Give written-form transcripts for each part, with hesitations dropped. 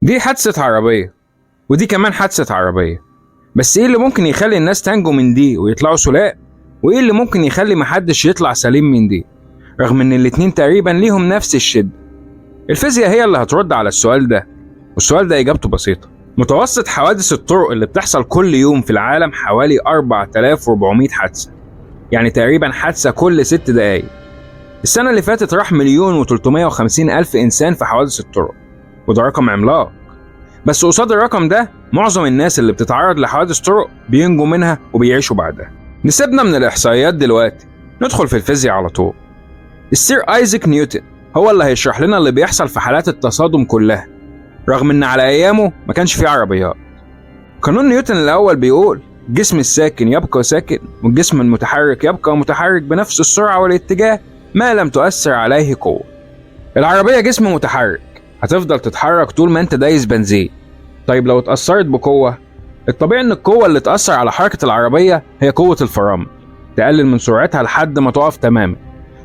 دي حادثة عربية ودي كمان حادثة عربية، بس ايه اللي ممكن يخلي الناس تنجو من دي ويطلعوا سلاء، وايه اللي ممكن يخلي محدش يطلع سليم من دي رغم ان الاتنين تقريبا ليهم نفس الشدة؟ الفيزياء هي اللي هترد على السؤال ده، والسؤال ده اجابته بسيطة. متوسط حوادث الطرق اللي بتحصل كل يوم في العالم حوالي 4400 حادثة، يعني تقريبا حادثة كل 6 دقايق. السنة اللي فاتت راح 1,350,000 إنسان في حوادث الطرق، وده رقم عملاق. بس قصاد الرقم ده معظم الناس اللي بتتعرض لحوادث طرق بينجوا منها وبيعيشوا بعدها. نسيبنا من الإحصائيات دلوقتي، ندخل في الفيزياء على طول. السير آيزاك نيوتن هو اللي هيشرح لنا اللي بيحصل في حالات التصادم كلها، رغم ان على ايامه ما كانش فيه عربيات. قانون نيوتن الاول بيقول الجسم الساكن يبقى ساكن والجسم المتحرك يبقى متحرك بنفس السرعة والاتجاه ما لم تؤثر عليه قوة. العربية جسم متحرك، هتفضل تتحرك طول ما انت دايس بنزين. طيب لو اتأثرت بقوة، الطبيعي ان القوة اللي تأثر على حركة العربية هي قوة الفرامل، تقلل من سرعتها لحد ما تقف تماما،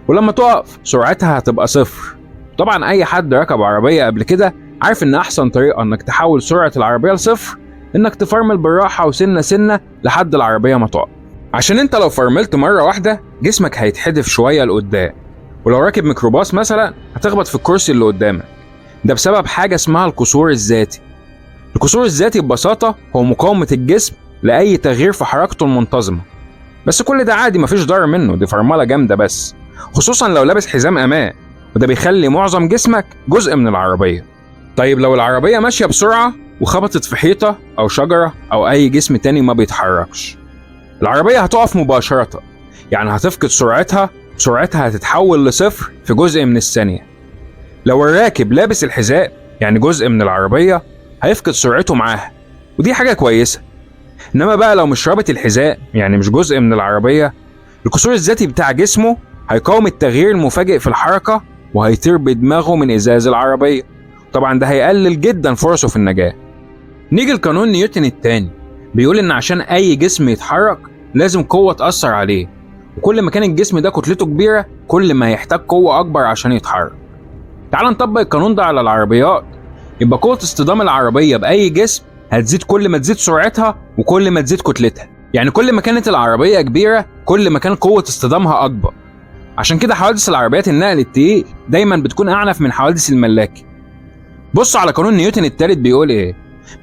ولما تقف سرعتها هتبقى صفر. طبعا اي حد ركب عربية قبل كده عارف ان احسن طريقة انك تحول سرعة العربية لصفر انك تفرمل بالراحة وسنة سنة لحد العربية ما تقف، عشان انت لو فرملت مرة واحدة جسمك هيتحدف شوية لقدام، ولو راكب ميكروباص مثلا هتخبط في الكرسي اللي قدامك. ده بسبب حاجة اسمها القصور الذاتي. القصور الذاتي ببساطة هو مقاومة الجسم لأي تغيير في حركته المنتظمة. بس كل ده عادي، مفيش ضرر منه، دي فرملة جامدة بس، خصوصا لو لابس حزام أمان، وده بيخلي معظم جسمك جزء من العربية. طيب لو العربية ماشية بسرعة وخبطت في حيطة أو شجرة أو أي جسم تاني ما بيتحركش، العربية هتقف مباشرة، يعني هتفقد سرعتها، سرعتها هتتحول لصفر في جزء من الثانية. لو الراكب لابس الحذاء، يعني جزء من العربية، هيفقد سرعته معاها، ودي حاجة كويسة. إنما بقى لو مش رابط الحذاء، يعني مش جزء من العربية، القصور الذاتي بتاع جسمه هيقاوم التغيير المفاجئ في الحركة وهيطير بدماغه من إزاز العربية. طبعا ده هيقلل جدا فرصه في النجاة. نيجي لقانون نيوتن الثاني، بيقول إن عشان أي جسم يتحرك لازم قوة تأثر عليه، وكل ما كان الجسم ده كتلته كبيرة كل ما هيحتاج قوة أكبر عشان يتحرك. تعال نطبق القانون ده على العربيات، يبقى قوة اصطدام العربية بأي جسم هتزيد كل ما تزيد سرعتها وكل ما تزيد كتلتها، يعني كل ما كانت العربية كبيرة كل ما كان قوة اصطدامها أكبر. عشان كده حوادث العربيات النقل التقيل دايما بتكون أعنف من حوادث الملاكي. بصوا على قانون نيوتن الثالث بيقول إيه؟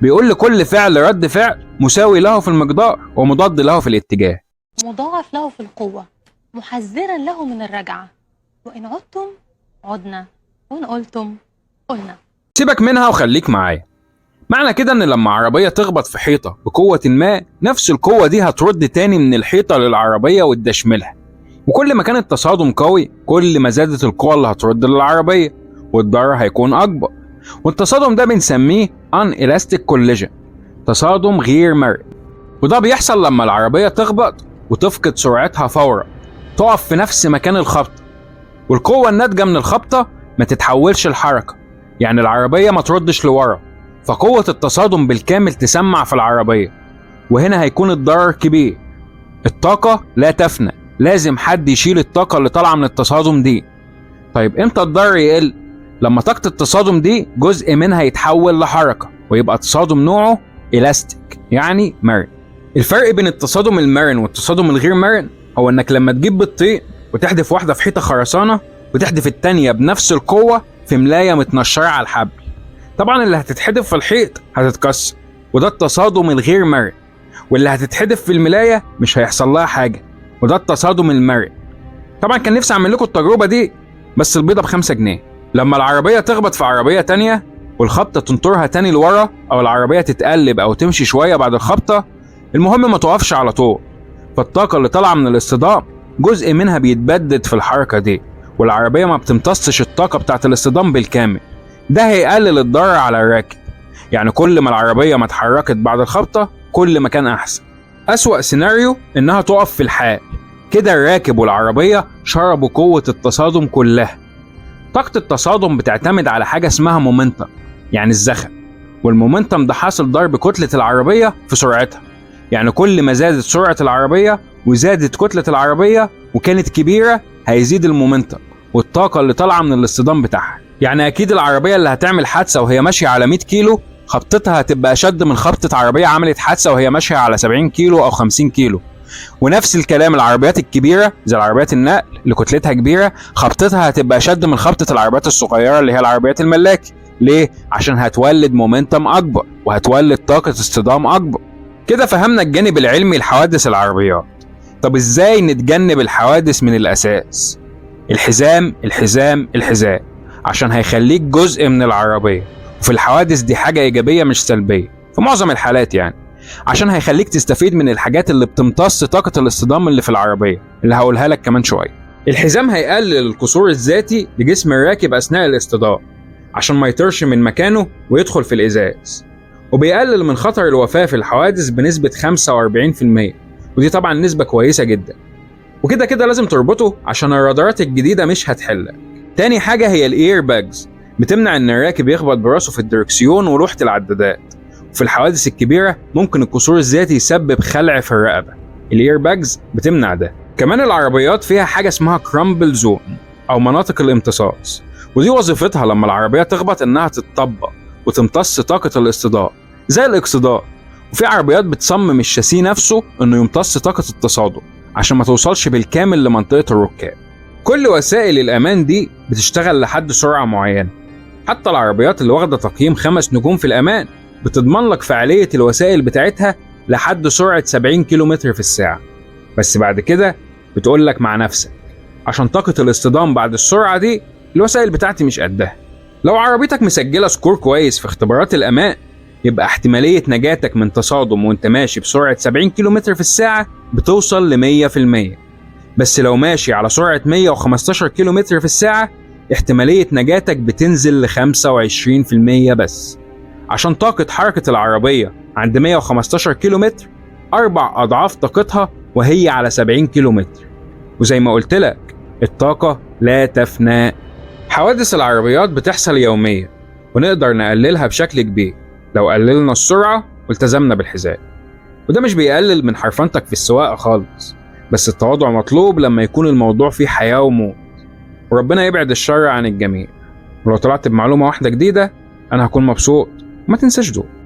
بيقول لكل فعل رد فعل مساوي له في المقدار ومضاد له في الاتجاه، مضاعف له في القوة، محذرا له من الرجعة، وإن عدتم عدنا وإن قلتم قلنا. سيبك منها وخليك معايا. معنى كده ان لما عربية تخبط في حيطة بقوة ما، نفس القوة دي هترد تاني من الحيطة للعربية وتدشملها، وكل ما كان التصادم قوي كل ما زادت القوة اللي هترد للعربية والضرر هيكون أكبر. والتصادم ده بنسميه unelastic collision، تصادم غير مرن، وده بيحصل لما العربية تخبط وتفقد سرعتها فورا، تقف في نفس مكان الخبطة، والقوة الناتجة من الخبطة ما تتحولش لحركة، يعني العربية ما تردش لورا، فقوة التصادم بالكامل تسمع في العربية، وهنا هيكون الضرر كبير. الطاقة لا تفنى، لازم حد يشيل الطاقة اللي طالعة من التصادم دي. طيب امتى الضرر يقل؟ لما طاقة التصادم دي جزء منها يتحول لحركة ويبقى تصادم نوعه إلاستيك، يعني مرن. الفرق بين التصادم المرن والتصادم الغير مرن هو انك لما تجيب بطيء وتحدف واحدة في حيطة خرسانة وتحدف التانية بنفس القوة في ملاية متنشرة على الحبل، طبعا اللي هتتحدف في الحيط هتتكسر، وده التصادم الغير مرن، واللي هتتحدف في الملاية مش هيحصل لها حاجة، وده التصادم المرن. طبعا كان نفسي اعمل لكم التجربة دي، بس البيضة ب5 جنيه. لما العربية تخبط في عربية تانية والخبطة تنطرها تاني لورا، او العربية تتقلب او تمشي شوية بعد الخبطة، المهم ما توقفش على طول، فالطاقة اللي طالعة من الاصطدام جزء منها بيتبدد في الحركة دي، والعربية ما بتمتصش الطاقة بتاعت الاصطدام بالكامل. ده هيقلل الضرر على الراكب، يعني كل ما العربية ما اتحركت بعد الخبطة كل ما كان أحسن. أسوأ سيناريو إنها تقف في الحال، كده الراكب والعربية شربوا قوة التصادم كلها. طاقة التصادم بتعتمد على حاجة اسمها momentum، يعني الزخم، وال momentum ده حاصل ضرب كتلة العربية في سرعتها، يعني كل ما زادت سرعة العربية وزادت كتلة العربية وكانت كبيرة هيزيد ال momentum والطاقة اللي طالعة من الاصطدام بتاعها. يعني اكيد العربية اللي هتعمل حادثة وهي ماشية على 100 كيلو خبطتها هتبقى أشد من خبطة عربية عملت حادثة وهي ماشية على 70 كيلو أو 50 كيلو. ونفس الكلام العربيات الكبيرة زي العربيات النقل اللي كتلتها كبيرة، خبطتها هتبقى أشد من خبطة العربيات الصغيرة اللي هي العربيات الملاكي. ليه؟ عشان هتولد momentum أكبر وهتولد طاقة اصطدام أكبر. كده فهمنا الجانب العلمي لحوادث العربيات. طب إزاي نتجنب الحوادث من الأساس؟ الحزام الحزام الحزام، عشان هيخليك جزء من العربية، وفي الحوادث دي حاجة إيجابية مش سلبية في معظم الحالات يعني، عشان هيخليك تستفيد من الحاجات اللي بتمتص طاقة الاصطدام اللي في العربية اللي هقولها لك كمان شوية. الحزام هيقلل القصور الذاتي لجسم الراكب أثناء الاصطدام عشان ما يطيرش من مكانه ويدخل في الإزاز، وبيقلل من خطر الوفاة في الحوادث بنسبة 45%، ودي طبعا نسبة كويسة جدا. وكده كده لازم تربطه عشان الرادارات الجديدة مش هتحلك. تاني حاجة هي ال air bags، بتمنع ان الراكب يخبط براسه في الدركسيون ولوحة العدادات. وفي الحوادث الكبيرة ممكن القصور الذاتي يسبب خلع في الرقبة، ال air bags بتمنع ده. كمان العربيات فيها حاجة اسمها crumple zone او مناطق الامتصاص، ودي وظيفتها لما العربية تخبط انها تتطبق وتمتص طاقة الاصطدام زي الاكسدام. وفي عربيات بتصمم الشاسيه نفسه انه يمتص طاقة التصادم عشان ما توصلش بالكامل لمنطقة الركاب. كل وسائل الأمان دي بتشتغل لحد سرعة معينة، حتى العربيات اللي واخدة تقييم 5 نجوم في الأمان بتضمن لك فعالية الوسائل بتاعتها لحد سرعة 70 كيلومتر في الساعة، بس بعد كده بتقول لك مع نفسك عشان طاقة الاصطدام بعد السرعة دي الوسائل بتاعتي مش قدها. لو عربيتك مسجلة score كويس في اختبارات الأمان يبقى احتمالية نجاتك من تصادم وانت ماشي بسرعة 70 كيلومتر في الساعة بتوصل ل 100%، بس لو ماشي على سرعة 115 كيلومتر في الساعة احتمالية نجاتك بتنزل ل 25% بس، عشان طاقة حركة العربية عند 115 كيلومتر 4 أضعاف طاقتها وهي على 70 كيلومتر. وزي ما قلت لك الطاقة لا تفنى. حوادث العربيات بتحصل يوميا ونقدر نقللها بشكل كبير لو قللنا السرعة والتزمنا بالحزام، وده مش بيقلل من حرفنتك في السواقة خالص، بس التواضع مطلوب لما يكون الموضوع فيه حياة وموت. وربنا يبعد الشر عن الجميع. ولو طلعت بمعلومة واحدة جديدة أنا هكون مبسوط. وما تنساش دول.